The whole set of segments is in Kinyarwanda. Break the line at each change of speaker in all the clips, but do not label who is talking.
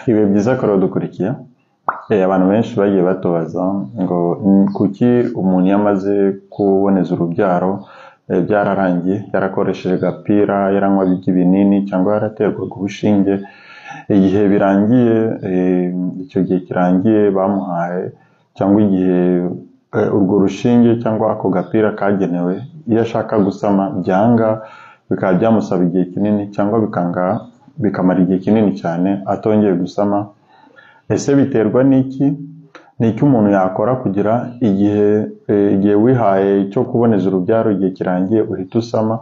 Ibihe byiza kora dukurikiye. Abantu benshi bagiye batubaza ngo kuki umuntu iyo amaze kuboneza urubyaro byararangiye, yarakoresheje agapira, yaranywa ibinini cyangwa yaraterwaga urushinge, igihe birangiye, icyo gihe kirangiye bamuhaye cyangwa igihe urwo rushinge cyangwa ako gapira kagenewe, iyo ashaka gusama byanga, bikaba byamusaba igihe kinini cyangwa bikanga bikamara igihe kinini cyane atongeye gusama. Ese biterwa n'iki? Ni iki umuntu yakora kugira igihe wihaye cyo kuboneza urubyaro, igihe kirangiye uhita usama?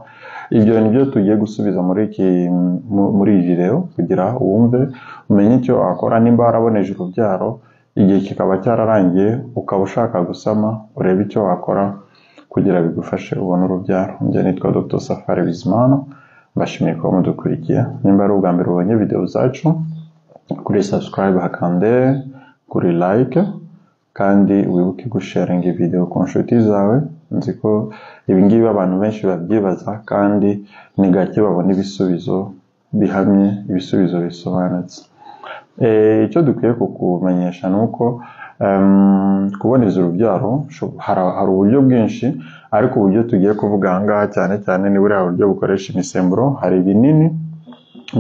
Ibyo ni byo tugiye gusubiza muri iyi video kugira wumve umenye icyo wakora nimba waraboneje urubyaro igihe kikaba cyararangiye ukaba ushaka gusama, urebe icyo wakora kugira bigufashe ubone urubyaro. Njye nitwa Dr Safari Bizimana, mbashimiye kuba mudukurikiye. Nimba ari ubwa mbere ubonye video zacu, kuri subscribe hakande kuri like, kandi wibuke gusharinga video ku nshuti zawe. Nzi ko ibi ngibi abantu benshi babyibaza kandi ni gake babona ibisubizo bihamye, ibisubizo bisobanutse. Icyo dukwiye kukumenyesha ni uko kuboneza urubyaro hari uburyo bwinshi, ariko uburyo tugiye kuvuga aha ngaha cyane cyane ni buriya buryo bukoresha imisemburo. Hari ibinini,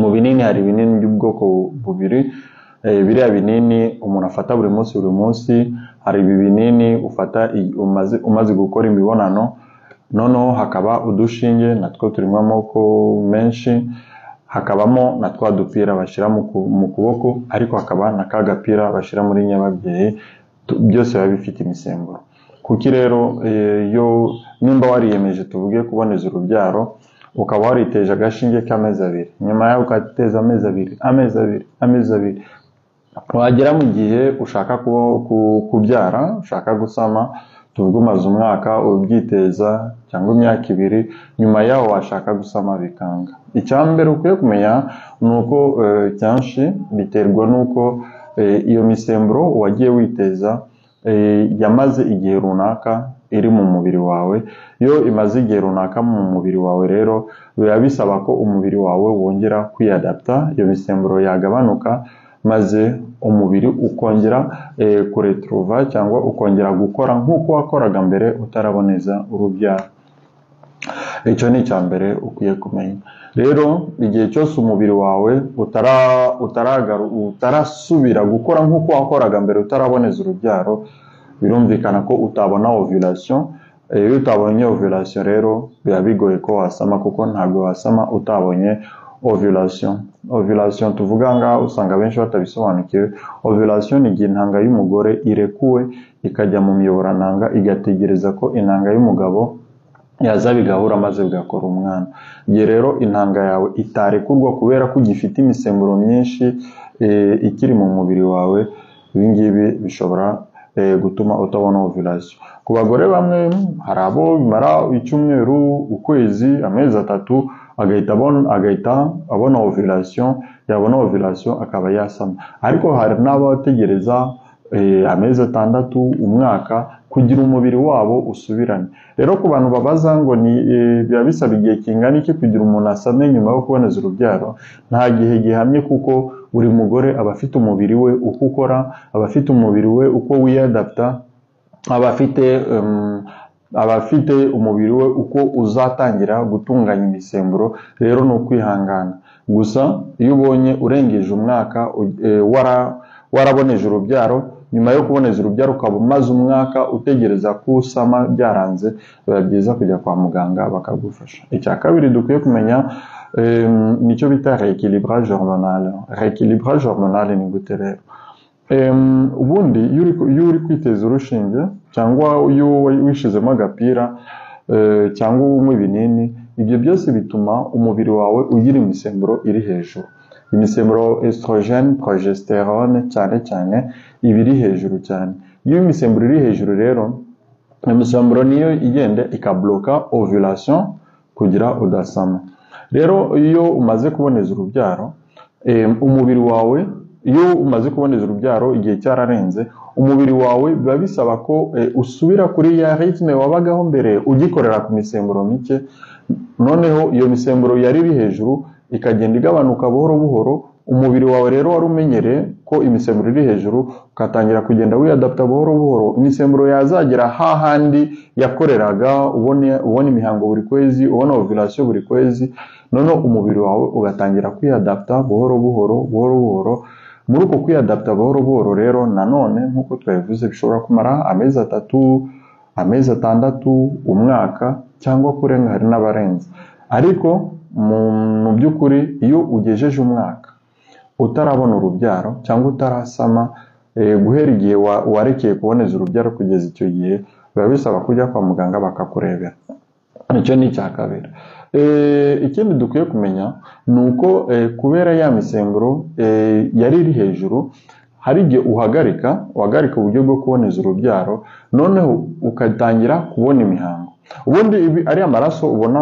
mu binini hari ibinini by'ubwoko bubiri, biriya binini umuntu afata buri munsi buri munsi, hari ibi binini ufata umaze gukora imibonano, noneho hakaba udushinge natwo turimo amoko menshi, hakabamo na twa dupira bashyira mu kuboko, ariko hakaba na ka gapira bashyira muri nyababyeyi, byose biba bifite imisemburo. Kuki rero yo nimba wariyemeje tuvuge kuboneza urubyaro, ukaba wariteje agashinge k'amezi abiri, nyuma yaho ugateza amezi abiri, amezi abiri, amezi abiri, wagera mu gihe ushaka kubyara, ushaka gusama, tuvuge umaze umwaka ubyiteza cyangwa imyaka ibiri, nyuma yaho washaka gusama bikanga. Icya mbere ukwiye kumenya ni uko kenshi biterwa n'uko iyo misemburo wagiye witeza yamaze igihe runaka iri mu mubiri wawe. Iyo imaze igihe runaka mu mubiri wawe rero biba bisaba ko umubiri wawe wongera kwiyadapta, iyo misemburo yagabanuka maze umubiri ukongera kuretruva cyangwa ukongera gukora nk'uko wakoraga mbere utaraboneza urubyaro. Icyo ni icya mbere ukwiye kumenya. Rero igihe cyose umubiri wawe utarasubira gukora nk'uko wakoraga mbere utaraboneza urubyaro, birumvikana ko utabona ovulation. Iyo utabonye ovulation rero biba bigoye ko wasama, kuko ntabwo wasama utabonye ovulation. Ovulation tuvuga ngaha usanga benshi batabisobanukiwe. Ovulation ni igihe intanga y'umugore irekuwe ikajya mu miyoborantanga, igategereza ko intanga y'umugabo yaza bigahura maze bigakora umwana. Igihe rero intanga yawe itarekurwa kubera ko ugifite imisemburo myinshi ikiri mu mubiri wawe, ibi ngibi bishobora gutuma utabona ovulation. Ku bagore bamwe hari abo bimara icyumweru, ukwezi, amezi atatu, agahita abona ovulation, yabona ovulation akaba yasama. Ariko hari n'abategereza amezi atandatu, umwaka, kugira umubiri wabo usubirane. Rero ku bantu babaza ngo ni biba bisaba igihe kingana iki kugira umuntu asame nyuma yo kuboneza urubyaro, nta gihe gihamye, kuko buri mugore aba afite umubiri we uko ukora, aba afite umubiri we uko wiyadapta, aba afite umubiri we uko uzatangira gutunganya imisemburo. Rero ni ukwihangana gusa. Iyo ubonye urengeje umwaka waraboneje urubyaro, nyuma yo kuboneza urubyaro ukaba umaze umwaka utegereza ko usama byaranze, biba byiza kujya kwa muganga bakagufasha. Icya kabiri dukwiye kumenya nicyo bita rééquilibrage hormonal. Rééquilibrage hormonal ni gute rero? Ubundi iyo uri kwiteza urushinge cyangwa iyo wishizemo agapira cyangwa unywa ibinini, ibyo byose bituma umubiri wawe ugira imisemburo iri hejuru. Imisemburo estrogène, progesterone cyane cyane iba iri hejuru cyane. Iyo imisemburo iri hejuru rero, imisemburo niyo igenda ikabloka ovulation kugira udasama. Rero iyo umaze kuboneza urubyaro, umubiri wawe, iyo umaze kuboneza urubyaro igihe cyararenze, umubiri wawe biba bisaba ko usubira kuri ya rythme wabagaho mbere ugikorera ku misemburo mike, noneho iyo misemburo yari iri hejuru ikagenda igabanuka buhoro buhoro. Umubiri wawe rero wari umenyereye ko imisemburo iri hejuru, ugatangira kugenda wiyadapta buhoro buhoro, imisemburo yazagera hahandi yakoreraga, ubona imihango buri kwezi, ubona ovulation buri kwezi, noneho umubiri wawe ugatangira kwiyadapta buhoro buhoro buhoro buhoro. Muri uko kwiyadapta buhoro buhoro rero nanone nk'uko twabivuze, bishobora kumara amezi 3, amezi 6, umwaka cyangwa kurenga, hari n'abarenze. Ariko mu by'ukuri iyo ugejeje umwaka utarabona urubyaro cyangwa utarasama, guhera igihe warekeye kuboneza urubyaro kugeza icyo gihe, biba bisaba kujya kwa muganga bakakurebera. Icyo ni icya kabiri. Ikindi dukwiye kumenya ni uko kubera ya misemburo yari iri hejuru, hari igihe uhagarika uburyo bwo kuboneza urubyaro, noneho ugatangira kubona imihango. Ubundi ari amaraso ubona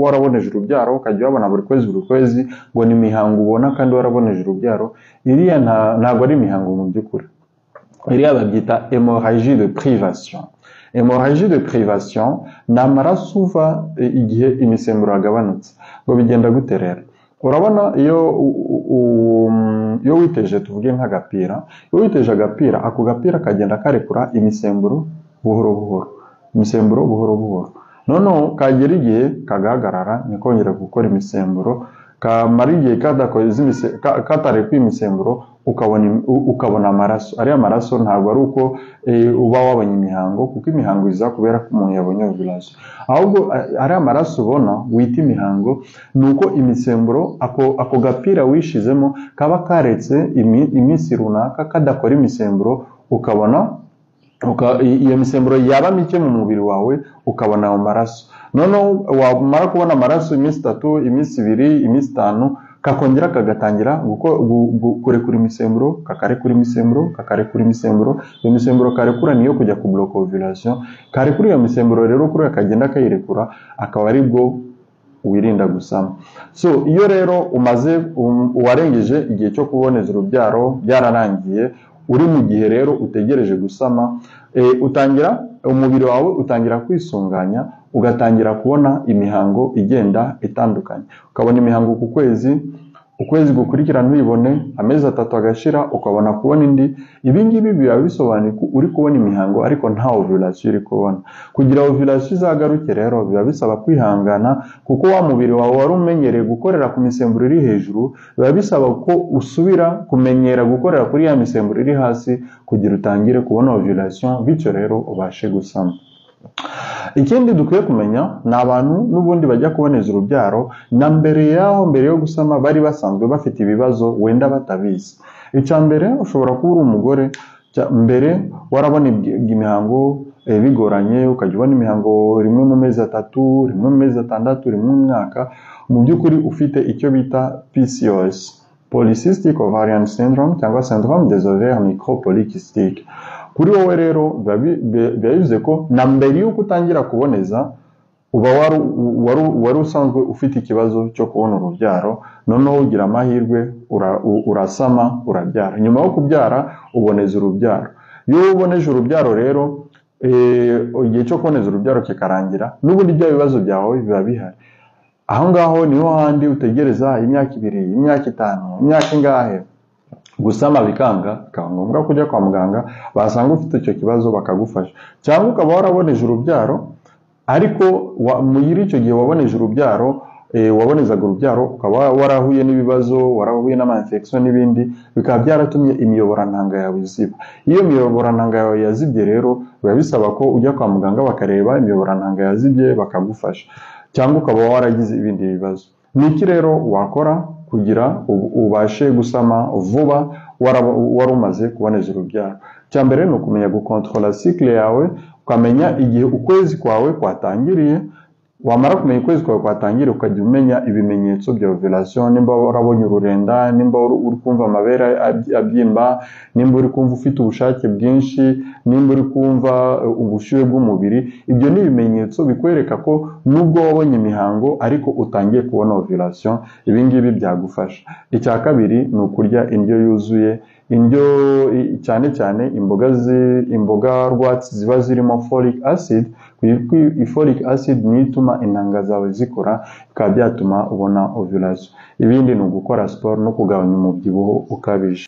waraboneje urubyaro, ukajya uyabona buri kwezi buri kwezi, ngo ni imihango ubona kandi waraboneje urubyaro, iriya ntabwo ari imihango mu by'ukuri. Iriya babyita hémorragie de privation. Hémorragie de privation ni amaraso uva igihe imisemburo yagabanutse. Ngo bigenda gute rero? Urabona iyo witeje, tuvuge nk'agapira, iyo witeje agapira, ako gapira kagenda karekura imisemburo buhoro buhoro, imisemburo buhoro buhoro, noneho kagera igihe kagahagarara, ntikongere gukora imisemburo, kamara igihe katarekuye imisemburo, ukabona amaraso. Ariya maraso ntabwo ari uko uba wabonye imihango, kuko imihango iza kubera ko umuntu yabonye ovulation. Ahubwo ariya maraso ubona wita imihango ni uko imisemburo ako gapira wishizemo kaba karetse iminsi runaka kadakora imisemburo, ukabona iyo misemburo yaba mike mu mubiri wawe, ukabona ayo maraso. Noneho wamara kubona amaraso iminsi 3, iminsi 2, iminsi 5, kakongera kagatangira kurekura imisemburo, kakarekura imisemburo, kakarekura imisemburo. Iyo misemburo karekura niyo kujya ku block ovulation. Karekura iyo misemburo rero kuri kagenda kayirekura, akaba ari bwo wirinda gusama. So iyo rero umaze warengeje igihe cyo kuboneza urubyaro, byararangiye, uri mu gihe rero utegereje gusama, utangira umubiri wawe utangira kwisunganya, ugatangira kubona imihango igenda itandukanye. Ukabona imihango ku kwezi, ukwezi gukurikira ntuyibone, amezi 3 agashira ukabona kubona indi. Ibi ngibi biba bisobanuye ko uri kubona imihango ariko nta ovulation uri kubona. Kugira ovulation izagaruke rero biba bisaba kwihangana, kuko wa mubiri wawe wari umenyereye gukorera ku misemburo iri hejuru, biba bisaba ko usubira kumenyera gukorera kuri ya misemburo iri hasi kugira utangire kubona ovulation, bityo rero ubashe gusama. Ikindi dukwiye kumenya ni abantu n'ubundi bajya kuboneza urubyaro na mbere yaho, mbere yo gusama, bari basanzwe bafite ibibazo wenda batabizi. Icya mbere, ushobora kuba uri umugore mbere warabona imihango bigoranye, ukajya ubona imihango rimwe mu mezi 3, rimwe mu mezi 6, rimwe mu mwaka, mu by'ukuri ufite icyo bita PCOS, Polycystic Ovarian Syndrome cyangwa Syndrome des ovaires micropolykystiques. Kuri wowe rero biba bivuze ko na mbere y'uko utangira kuboneza uba wari usanzwe ufite ikibazo cyo kubona urubyaro, noneho ugira amahirwe urasama, urabyara. Nyuma yo kubyara uboneza urubyaro. Iyo uboneje urubyaro rero, igihe cyo kuboneza urubyaro kikarangira, n'ubundi bya bibazo byawe biba bihari. Aho ngaho niho handi utegereza imyaka 2, imyaka 5, imyaka ingahe, gusama bikanga, bikaba ngombwa kujya kwa muganga, basanga ufite icyo kibazo bakagufasha. Cyangwa ukaba waraboneje urubyaro, ariko muri icyo gihe waboneje urubyaro, wabonezaga urubyaro ukaba warahuye n'ibibazo, warahuye n'ama-infection n'ibindi, bikaba byaratumye imiyoborantanga yawe iziba. Iyo imiyoborantanga yawe yazibye rero, biba bisaba ko ujya kwa muganga bakareba imiyoborantanga yazibye bakagufasha, cyangwa ukaba waragize ibindi bibazo. Ni iki rero wakora kugira ubashe gusama vuba wari umaze kuboneza urubyaro? Icya mbere ni ukumenya gukontorora cycle yawe, ukamenya igihe ukwezi kwawe kwatangiriye. Wamara kumenya ukwezi kwawe kwatangiriye, ukajya umenya ibimenyetso bya ovulation, nimba warabonye ururenda, nimba uri kumva amabere abyimba, nimba uri kumva ufite ubushake bwinshi, nimba uri kumva ubushyuhe bw'umubiri. Ibyo ni ibimenyetso bikwereka ko nubwo wabonye imihango ariko utangiye kubona ovulation. Ibi ngibi byagufasha. Icya kabiri ni ukurya indyo yuzuye. Indyo cyane cyane imboga imboga rwatsi ziba zirimo folic acid, kuko folic acid niyo ituma intanga zawe zikora, bikaba byatuma ubona ovulation. Ibindi ni ugukora siporo no kugabanya umubyibuho ukabije.